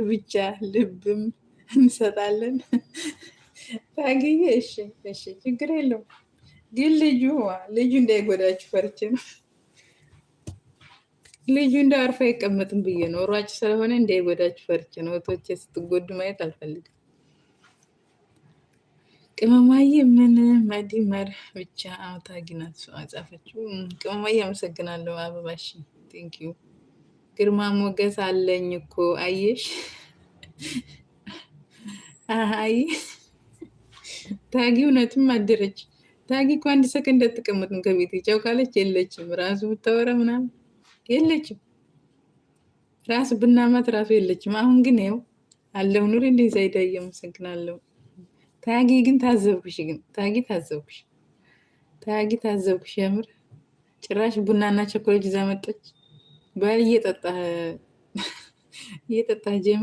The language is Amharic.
ብቻ ልብም እንሰጣለን። ታግዬ እሺ፣ እሺ፣ ችግር የለውም። ግን ልጁ እንዳይጎዳችሁ ፈርቼ ነው። ልጁ እንደ አርፎ አይቀመጥም ብዬ ነው። ሯጭ ስለሆነ እንዳይጎዳችሁ ፈርቼ ነው። እህቶቼ ስትጎዱ ማየት አልፈልግም። ቅመማዬ ምን መዲመር ብቻ ታጊናት ጻፈችው። ቅመማዬ አመሰግናለሁ። አበባሽ thank you። ግርማ ሞገስ አለኝ እኮ አየሽ። አይ ታጊ እውነትም አደረች። ታጊ እኮ አንድ ሰከንድ አትቀመጥም ከቤት፣ ጨው ካለች የለችም። ራሱ ብታወራ ምናምን የለችም። ራሱ ብናማት ራሱ የለችም። አሁን ግን ይኸው አለው። ኑር እንደ ዛይዳ እያመሰግናለሁ። ታጊ ግን ታዘብኩሽ፣ ግን ታጊ ታዘብኩሽ፣ ታጊ ታዘብኩሽ። የምር ጭራሽ ቡናና ቸኮሌት ይዛ መጣች። ባል እየጠጣህ እየጠጣህ ጀሚ።